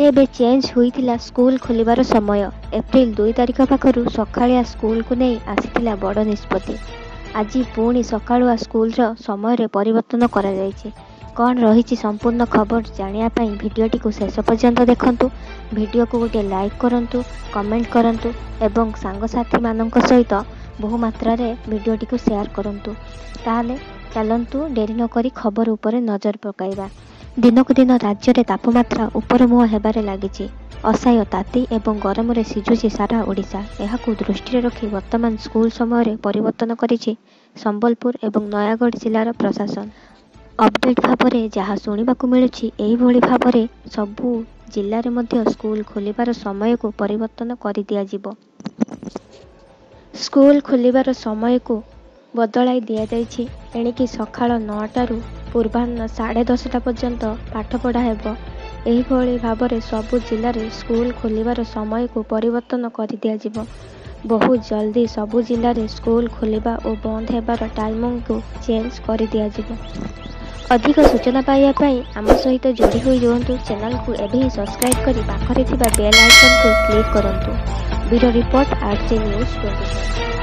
ଏବେ ଏବେ ଚେଞ୍ଜ ହୋଇଥିଲା ସ୍କୁଲ ଖୋଲିବାର ସମୟ। ଏପ୍ରିଲ 2 ତାରିଖ ପାଖରୁ ସକାଳିଆ ସ୍କୁଲକୁ ନେଇ ଆସିଥିଲା ବଡ଼ ନିଷ୍ପତ୍ତି। ଆଜି ପୁଣି ସକାଳୁଆ ସ୍କୁଲର ସମୟରେ ପରିବର୍ତ୍ତନ କରାଯାଇଛି। କ'ଣ ରହିଛି ସମ୍ପୂର୍ଣ୍ଣ ଖବର ଜାଣିବା ପାଇଁ ଭିଡ଼ିଓଟିକୁ ଶେଷ ପର୍ଯ୍ୟନ୍ତ ଦେଖନ୍ତୁ। ଭିଡ଼ିଓକୁ ଗୋଟିଏ ଲାଇକ୍ କରନ୍ତୁ, କମେଣ୍ଟ କରନ୍ତୁ ଏବଂ ସାଙ୍ଗସାଥିମାନଙ୍କ ସହିତ ବହୁ ମାତ୍ରାରେ ଭିଡ଼ିଓଟିକୁ ସେୟାର କରନ୍ତୁ। ତାହେଲେ ଚାଲନ୍ତୁ ଡେରି ନକରି ଖବର ଉପରେ ନଜର ପକାଇବା। ଦିନକୁ ଦିନ ରାଜ୍ୟରେ ତାପମାତ୍ରା ଉପରମୁହାଁ ହେବାରେ ଲାଗିଛି। ଅସହ୍ୟ ତାତି ଏବଂ ଗରମରେ ସିଝୁଛି ସାରା ଓଡ଼ିଶା। ଏହାକୁ ଦୃଷ୍ଟିରେ ରଖି ବର୍ତ୍ତମାନ ସ୍କୁଲ ସମୟରେ ପରିବର୍ତ୍ତନ କରିଛି ସମ୍ବଲପୁର ଏବଂ ନୟାଗଡ଼ ଜିଲ୍ଲାର ପ୍ରଶାସନ। ଅପଡେଟ୍ ଭାବରେ ଯାହା ଶୁଣିବାକୁ ମିଳୁଛି, ଏହିଭଳି ଭାବରେ ସବୁ ଜିଲ୍ଲାରେ ମଧ୍ୟ ସ୍କୁଲ ଖୋଲିବାର ସମୟକୁ ପରିବର୍ତ୍ତନ କରିଦିଆଯିବ। ସ୍କୁଲ ଖୋଲିବାର ସମୟକୁ ବଦଳାଇ ଦିଆଯାଇଛି। ଏଣିକି ସକାଳ 9ଟାରୁ ପୂର୍ବାହ୍ନ 10:30 ପର୍ଯ୍ୟନ୍ତ ପାଠପଢ଼ା ହେବ। ଏହିଭଳି ଭାବରେ ସବୁ ଜିଲ୍ଲାରେ ସ୍କୁଲ ଖୋଲିବାର ସମୟକୁ ପରିବର୍ତ୍ତନ କରିଦିଆଯିବ। ବହୁତ ଜଲ୍ଦି ସବୁ ଜିଲ୍ଲାରେ ସ୍କୁଲ ଖୋଲିବା ଓ ବନ୍ଦ ହେବାର ଟାଇମିଂକୁ ଚେଞ୍ଜ କରିଦିଆଯିବ। ଅଧିକ ସୂଚନା ପାଇବା ପାଇଁ ଆମ ସହିତ ଯୋଡ଼ି ହୋଇ ରୁହନ୍ତୁ। ଚ୍ୟାନେଲକୁ ଏବେ ହିଁ ସବସ୍କ୍ରାଇବ୍ କରି ପାଖରେ ଥିବା ବେଲ୍ ଆଇକନ୍କୁ କ୍ଲିକ୍ କରନ୍ତୁ। Bureau report, RJ news 24।